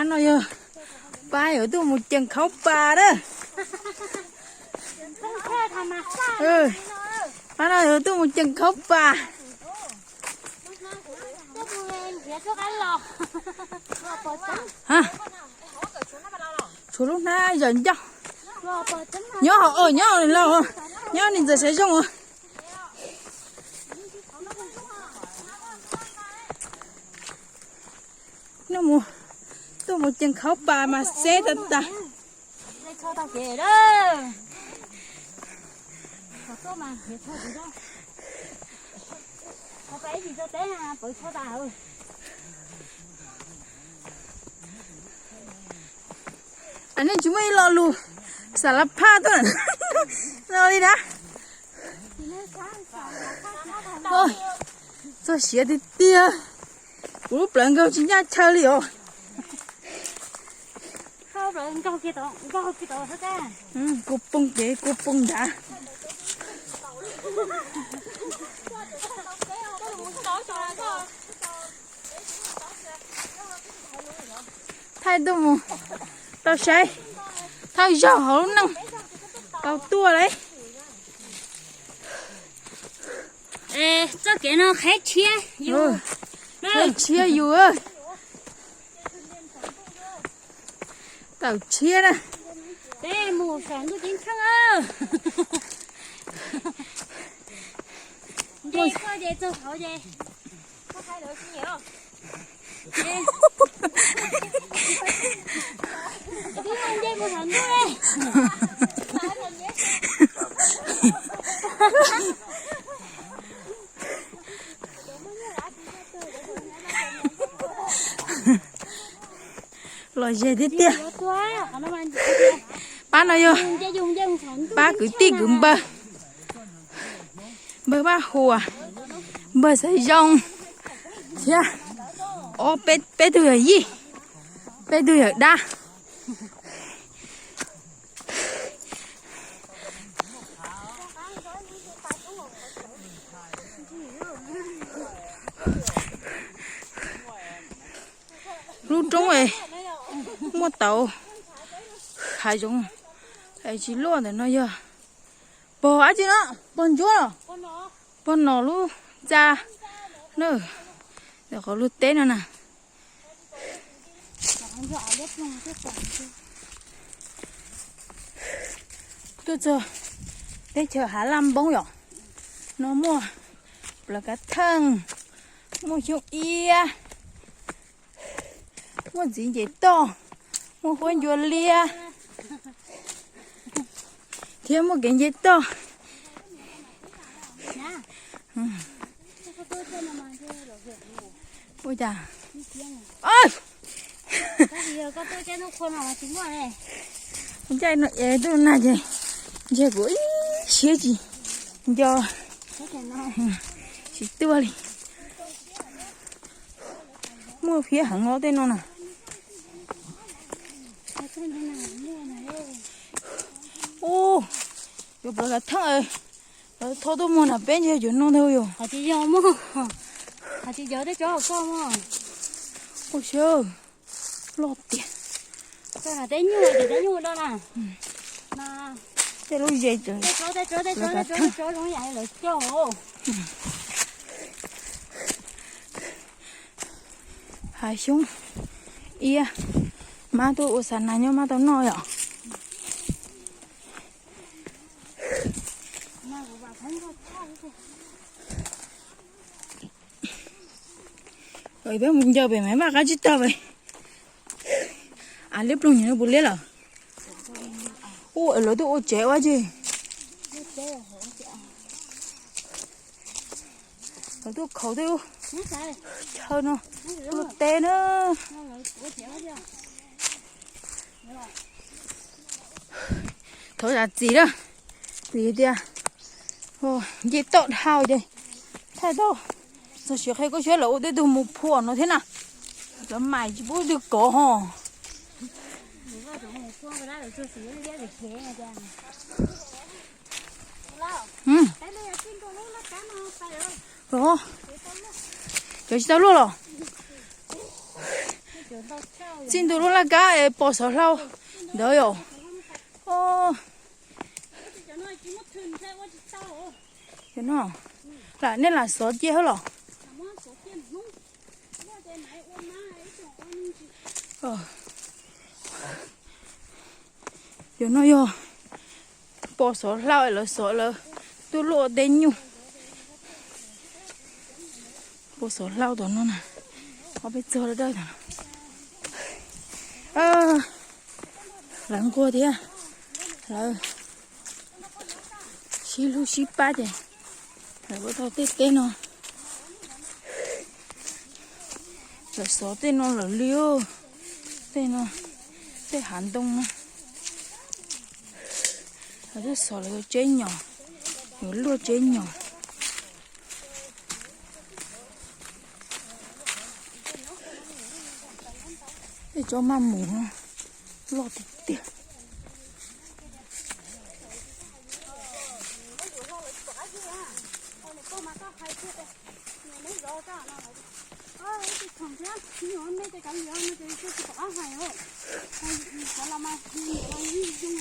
No yog pab yuav tuaj mus ceem khaub pas na. Pab no yuav tuaj mus ceem khaub pas. Tshuav lub hnab zom ncauj. Nyob hauv, nyob hauv, nyob ni ntxawm sav zoo. Nws mus, tuaj mus ceem khaub pas mas xeb tag tag. Nej tsis muaj ib lo lus xav la phaj tuaj no li na. Txog siav tiag tiag. Kuv lub plawv nkaug tsis ncaj chaw li os. Kua poob kev kua poob nrad. Thaij tuaj mus tau saib thawj zaug hauv lub neej tau tuaj lauj. Txoj kev no qheb tshiab yus, qheb tshiab yus. Tawm tshiab na. Peb mus saum ntuj ceeb tsheej. Nce tuaj ces txog hauv ces. Nce mus saum ntuj. Lom zem tiag tiag. Pab no yog pab kwv tij kwv npawg, npawg Vaj Huas, npawg Xaiv Zoo thiab ob peb, peb tug yawm yij, peb tug yawm dab. Lub roob muaj tauv, hav zoov, tsis luaj ntawm no yog pog dab tsi no, pog ntsuab los, pog nom lub ntxa na, ntawm qhov luag teb no na. Tuaj txog teb chaws Hav Laj Npoob yom, no muaj plawv kav theej, muaj xyoob iab, muaj ntxiv nce toj, muaj huab ncua liab, thiab muaj kev nce toj. Ua cas? Ncaj no es tuaj nag ces ntshe kuv ib siab tsis nco, tsis tuaj li. Muaj phiab heev os tej no na. Ub, yuav plawv kav theej, lawv tho tuaj muag nram peb ntshe yuav no ntag yom. Hais tias yog muaj, hais tias yog tej tsov hauv koj muag. Ua siab loj tiag. Teb nyuj, teb nyuj do na. Tej lub ze, tej tsov, tej tsov, tej tsov, tej tsov zoo yam lawv coj. Hav xyoob iab, mab tuaj ua xa nas nyob mab tau noj yom. Peb mus ncaws pem Maiv Vaj qab tsib taug pem. Av liab ploog nyiam no puas liab lawm? Ua lawv tuaj ua tsev ua tsi? Lawv tuaj khaus tej chaw no, ua teb na. Thov zam txim na, vim tias nce toj dhau ces thaij tau. Txog siav qhia koj saib lawv ua tej tug mus phuam no thiab na. Lawv mais tsis pub twg kov ho. Los, cov tsis tau luaj los. Txij ntua lub laj kab es pos xov hlau ntawd yom. No, lam nej lam xov cia hab los. Yog no yog pos xov hlau lawv xov lawv tuaj luaj ua teb nyuj. Pos xov hlau tom no na, ob peb txog dawb dawb tom no. Lawv nquag thiab, lawv sib hlub sib pab ces lawv ua tau tej teb no. Lawv xov tej no lawm li, tej no, tej hav ntoo no. Lawv twb xov lawv yuav tseb nyom, yuav luaj tseb nyom. Tej tsob maj mus loj tiag tiag.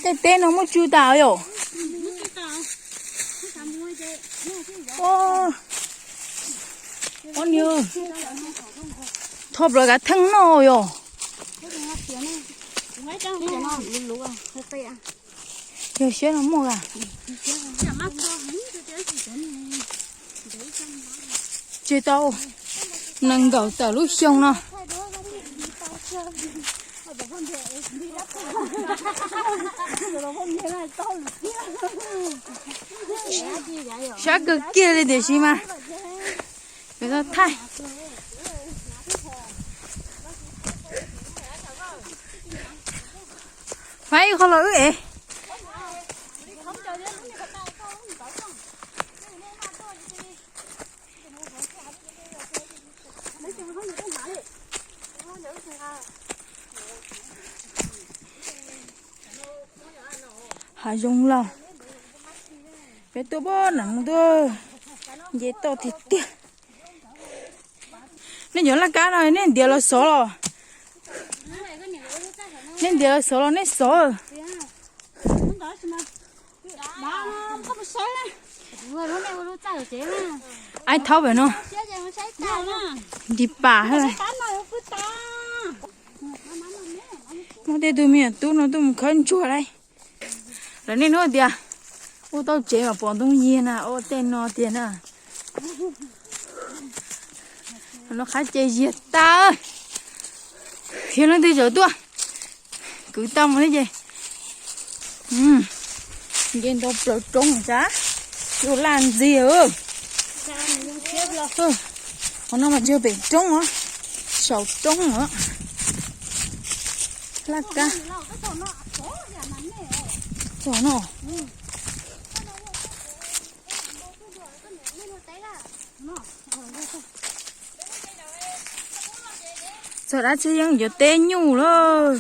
Tej teb no muaj tsw tas yom. Ob niag, tho plaws kav theej no yom. Yog siab no muaj a. Tseg tau nees nkaum tawm lub xyoo no. Sab kawg kiag li tiam sis mas thaij. Faib qhov los wb ev. Hav zoov laus, peb tuaj pab nam tuaj, nce toj tiag tiag. Nej cov laj kab no nej ntiav los xov los? Nej ntiav los xov los nej xov? Ai thaub pem no, nti pas. Muaj tej tug me nyuam tub no tuaj mus khawb ntsuag lauj. Lawv niaj hnub tias ua tau tsev mas pom ntoo yiag na, ua tej no tiag na. No qab ces yiag tas. Yog leej twg tseem tuaj kwv tau mus thiab ces nce ntau plaws roob tas, yuav laj ntxiag. Qhov no mas yog pem roob os, saum roob os. Laj kab txog no. Txog dab txhiaj yeeb yuav teb nyuj lawm.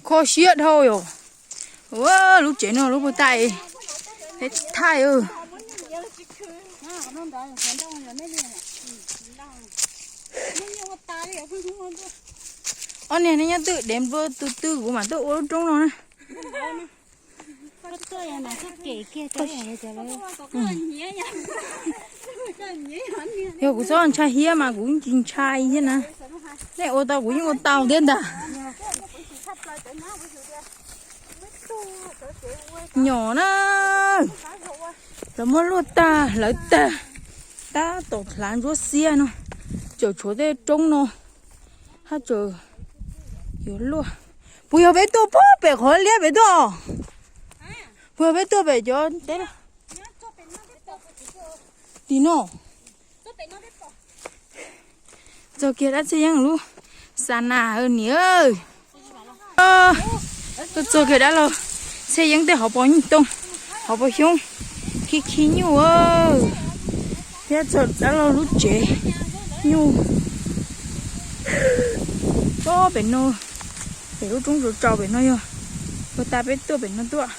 Kho siab dhau yom. Ua lub tsev no lub puag ta, peb thaij. Ob niag nej nyob twj dev nplua tus twg kuv mam tuaj ua lub roob no na. Yog kuv txhob ntshai hiab mas kuv tsis ntshai thiab na. Nej ua tau kuv yeej ua tau thiab ntag. Nyom na, lawv muab luaj tag hlawv tag, tab tom hlav ntsuab xiab no, tseem tshuav tej roob no, haj tseem yuav luaj. Puas yog peb tuaj pem qhov liab pem tuaj? Puas yog peb tuaj pem cov teb tim no? Txog kiag dab txhiaj yeeb lub xa nas niam. Tuaj txog kiag dab laug txhiaj yeeb tej hauv paus nyuj tooj, hauv paus xyoob, khib khib nyuj. Thiab txog dab laug lub tsev nyuj. Ob pem no, pem lub roob tsaus tsaus pem no yog, puag ta peb tuaj pem no tuaj.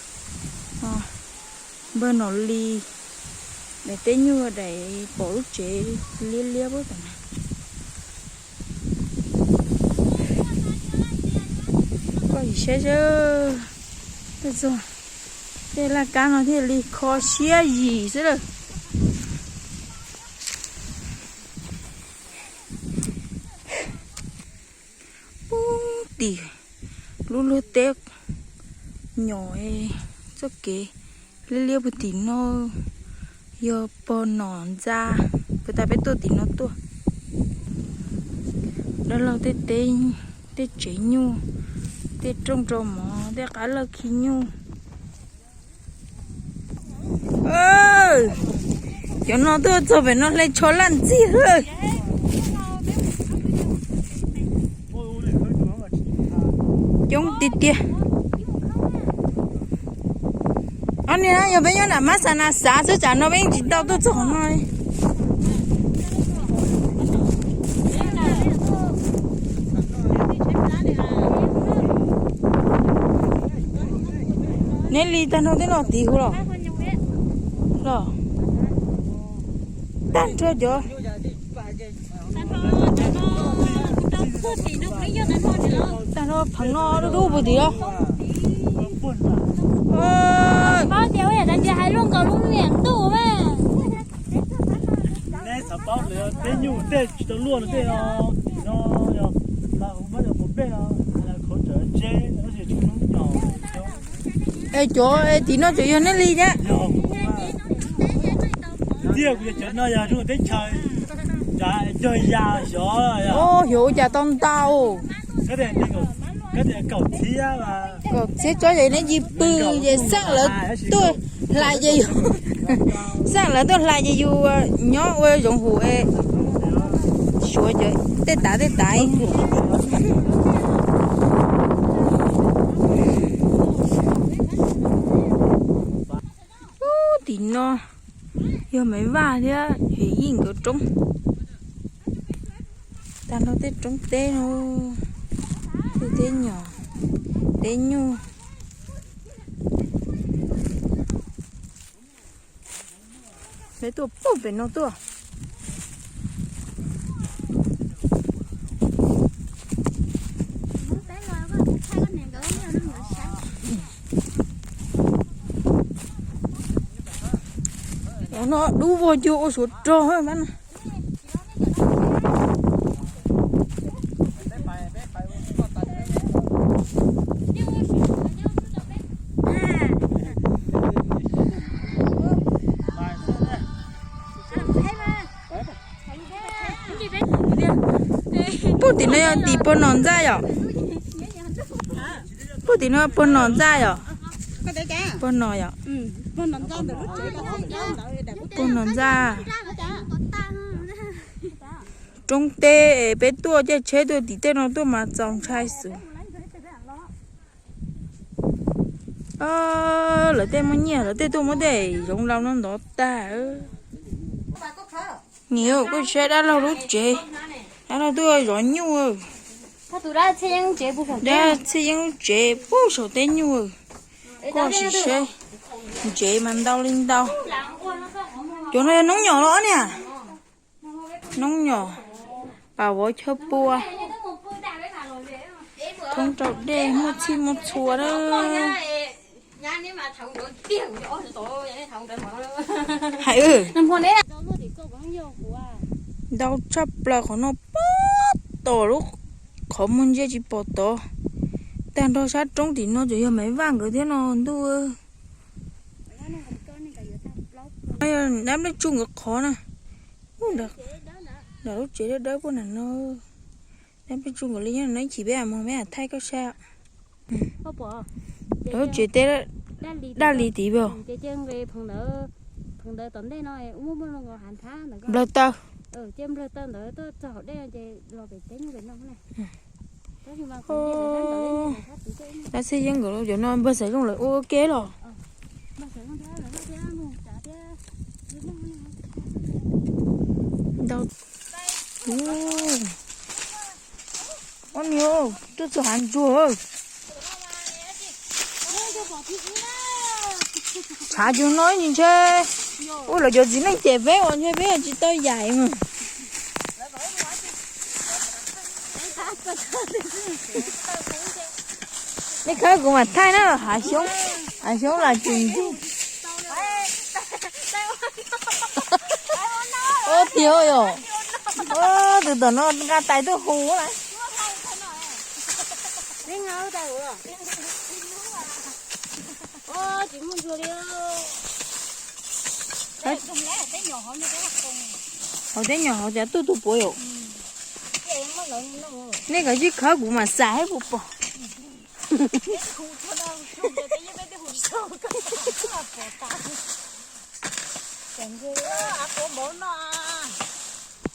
Npawg Nom Lis daim teb nyuj daim pom lub tsev liab liab puag tom no. Koj yim saib seb, tuaj txog tej laj kab no thiaj li kho siab yim xwb lawm. Puag tim lub luag teb nyom txoj kev liab liab puag tim no yog pog Nom ntxa, puag ta peb tuaj tim no tuaj. Dab laug tej teb, tej tsev nyuj, tej rooj rau mov, tej qab lawj khi nyuj. Cov no tuaj txog pem no hle tsho laj ntxiag lawm. Coob tiag tiag. Ob niag yog peb nyob nram Mab Xas Nas Xav xwb, tsam no peb yeej tsis tau tuaj txog qhov no li. Neb li tag nrho tej no tid hu los? Los, tag nrho cov, tag nrho pheev no dub dub puag tim os. Paub tias ua yam dab tsi hais luaj nkaus lub niam ntuj mas. Neb xav paub lawv tej nyuj tej tsis tau luaj no tej no, tim no yog tag huv mab yog puas pej no, khov tsawv tseb no tab sis tsis hnub nyo. Es cov tim no cov yog neb li thiab? Yog, tiag kuv yog cov no yog teb chaws, cov yog ya xyov. Xyov ua cas tau ntau. Kaum txhiab tsob ces neb cia pw ces xaj lawv tuaj hlais ces yus, xaj lawv tuaj hlais ces yus nyob ua zoov hum, suav cov tej tav tej tav. Tim no yog Maiv Vaj thiab Hem Yij nkawd roob. Tag nrho tej roob teb no, tej teb nyom, teb nyuj. Lawv tuaj puag pem no tuaj. Ov, no dub vog cuag ua Suav rog. Puag tim no yog tim pog Nom ntxa yom? Puag tim no pog Nom ntxa yom? Pog Nom yom? Pog Nom ntxa. Roob teb, peb tuaj caij tsheb tuaj tim tej no tuaj mas txaus ntshai xwb. Lawv tej muaj nyiaj, lawv tej tuaj muab tej zoov laus no ntov tag. Niam, koj saib dab laug lub tsev, dab laug tuaj zov nyuj. Dab Txhiaj Yeeb lub tsev puag saum tej nyuj. Koj sim saib, ntsev mas ntau li ntau. Cov no yog noob nyom los niam? Noob nyom, pas vov chaw pua, thoob rau dej muaj txhij muaj txhua na. Hais, ntau tshaj plaws qhov no puag tom lub qhov muag ntsia tsis pom tod. Tag nrho sab roob tim no tseem yog Maiv Vaj nkawd thiab no ntuj. Dab nplej tsuj nkawd qhov na. Nram lub tsev dawb dawb puag nram no. Dab nplej tsuj nkawd li nyob no ib chim peb mam mus peb mam thaij koj saib. Lawv lub tsev teb daj li tid os. Nplawg taw. Dab Txhiaj Yeeb nkawd cov no npawg Xaiv Zoo lawv ua ke los? Ntau. Ua niag tuaj txog hav ntsuag. Tshav tsuag no ib ntsis ntshe ua lawv cov txiv neej cem peb uas ntshe peb tsis tau yaim mas. Nej khawb kuv mam thaij na, hav xyoob, hav xyoob los tsis ntxim. Ua tiag yom. Tus tom no nqa tais tuaj hu lawm. Hauv teb nyom hauv cas tuaj tus puav yom. Nej kav tsij khawb kuv mam xav thiab puas pom.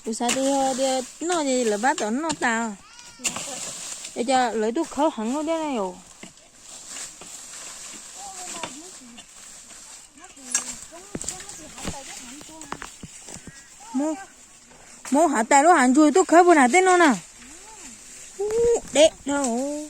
Kuv xav tias yog tias noj ces lawv pab tom noj tas. Es cas lawv tuaj khawb heev luaj thiab ne yom. Muab hav tais lub hav ntsuag tuaj khawb puag nram tej no na. Ub, deb dhau.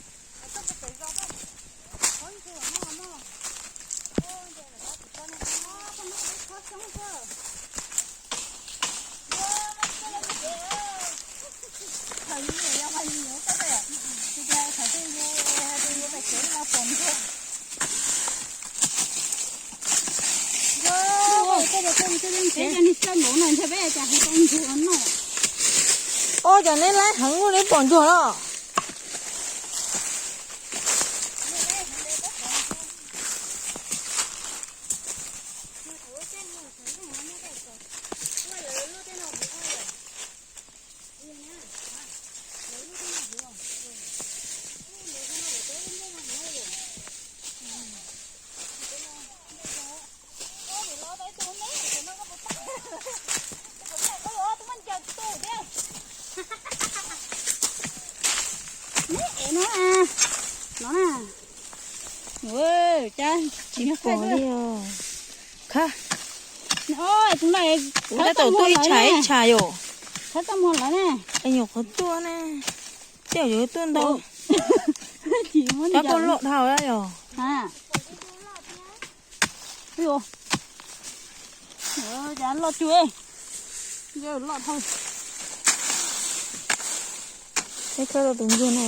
Ua cas neb laib heev ua neb pom ntsuag los? Tsis pom li os. Khawb, tab tom tuaj ib tsham ib tsham yom. Nyuam qhuav tuaj ne, tej zaum yuav tuaj ntau. Tab koj loj dhau yom. Loj cuag, loj dhau. Peb khawb tau tus ntsuag no.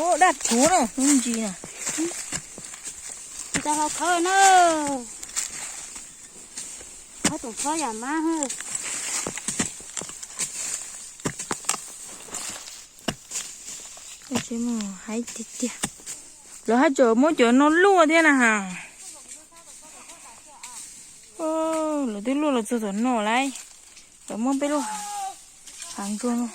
Ub, daj rhuv na, ntsis na. Tsis tau hau khawb na. Khawb tus txhob yam mab. Tsis mus hais tiag tiag. Lawv haj tseem muab cov no luaj thiab na has. Lawv twb luaj los txog tom no lawm. Lawv muab peb lub hav ntsuag no.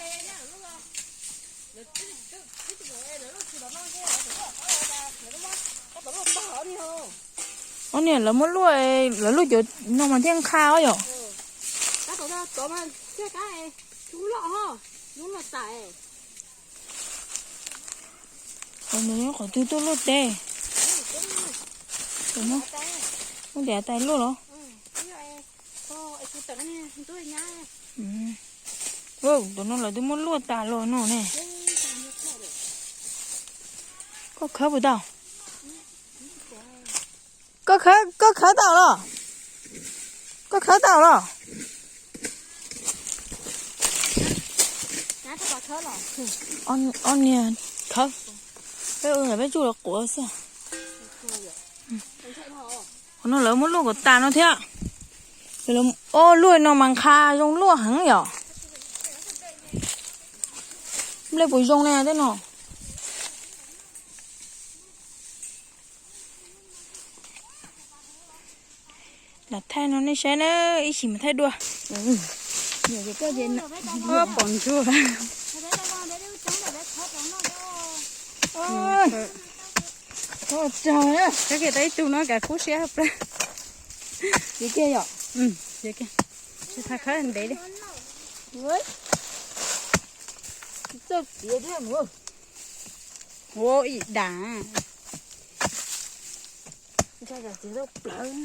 Ob niag lawv muab luaj, lawv luaj cov no mas thiaj nqha os yom. Qhov twg tuaj luaj teb. Muab diav tais luaj los. Tus no lawv twb muab luaj tas los no ne. Koj khawb puas tau? Koj khawb, koj khawb tau los? Koj khawb tau los? Ob niag khawb, peb ua peb tsuj lawv quav xwb. Qhov no lawv muab luaj kom tas no thiab. O, luaj no mas nqha zoo luaj heev yom. Nplej puas zoo ne tej no? Lam thaij no nej saib na, ib sim mas thaij dua. Pom ntsuag. Kab kiag tau ib tug no kav kub siab plawg. Ces kiag yom. Tsis tau khawb ntev li. Txawj tiav thiab mus. Ua ib dam. Txog yam txiv tau plawv.